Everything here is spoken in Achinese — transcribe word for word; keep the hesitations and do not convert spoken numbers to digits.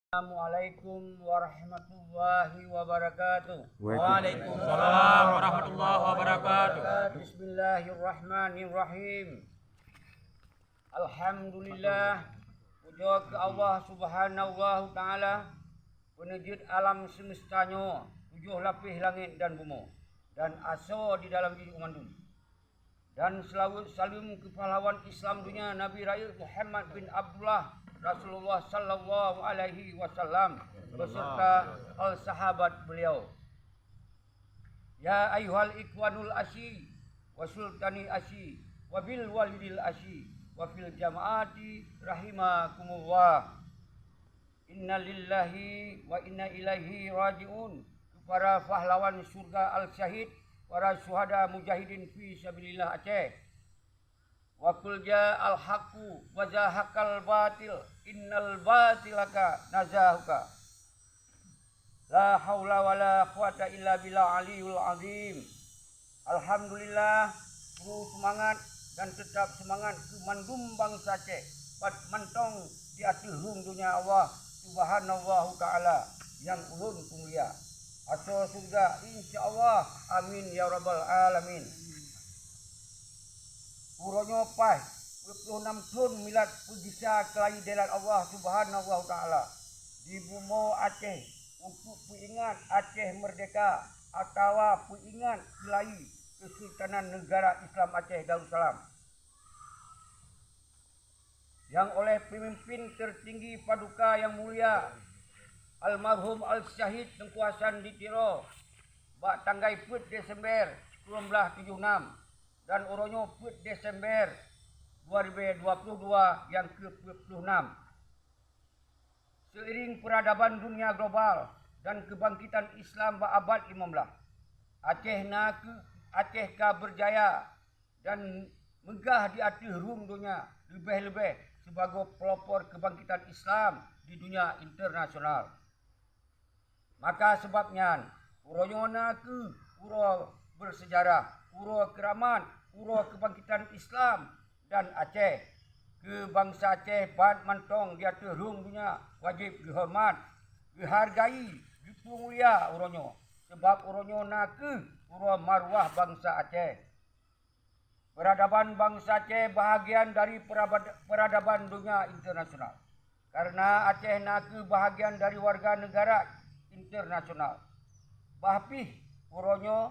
Assalamualaikum warahmatullahi wabarakatuh. Waalaikumsalam warahmatullahi wabarakatuh. Bismillahirrahmanirrahim. Alhamdulillah, pujoe keu Allah Subhanahu wa Ta'ala, peuneujeuet alam seumeusta nyoe, tujoh lapéh langét dan bumoe, dan asoe di dalam jih mandum. Dan seulaweuet saleuem keu pahlawan Islam donya, Nabi Rayeuk Muhammad bin Abdullah, Rasulullah sallallahu alaihi wasallam, beserta al sahabat beliau. Ya ayyuhal ikhwanul asyi, wa sultani asyi, wa bil walidil asyi, wa fil jamaati rahimakumullah. Inna lillahi wa inna ilaihi raji'un. Para pahlawan syurga al-syahid, para syuhada mujahidin fi sabilillah Aceh. Wa qul ja'al haqqu wa zahaqal batil, innal batila kana zahuqa. La haula wala quwata illa billah aliyul azim. Alhamdulillah, peue seumangat dan teutab seumangat keu mandum bansa Aceh, pat mantong di ateueh rhueng donya Allah Subhanahu wa Ta'ala nyang ulôn peumulia. Asoe syeuruga, insya Allah. Amin ya rabbal alamin. Uroe nyoe paih peuet ploh nam thon milad peugisa keulayi dèelat Allah Subhanahu wa Ta'ala. Di bumoe Aceh untuk peuingat Aceh meurdeka atawa peuingat keulayi Keusultanan Neugara Islam Aceh Darussalam, nyang oleh peumimpin teutinggi Paduka Nyang Mulia Almarhum Al-Syahid Teungku Hasan di Tiro bak tanggai peuet Desember sikureueng blaih tujoh nam dan uroe nyoe peuet Desember dua ribu dua puluh dua nyang keu peuet ploh nam. Seiring peuradaban dunia global dan keubangkitan Islam bak abad limong blaih, Aceh na keu, Aceh ka beurjaya dan meugah di ateueh rhueng donya, leubeh-leubeh sibagoe pelopor keubangkitan Islam di dunia internasional. Maka sabab nyan, uroe nyoe na keu uroe beursejarah, uroe keuramat, uroe keubangkitan Islam dan Aceh. Keu bansa Aceh ban mantong di ateueh rhueng donya wajéb geuhoreumat, geuhargai, geupeumulia uroe nyoe, sabab uroe nyoe na keu uroe maruah bansa Aceh. Peuradaban bansa Aceh bahagian dari peurabad-, peuradaban donya internasional, kareuna Aceh na keu bahagian dari warga neugara internasional. Bah pih uroe nyoe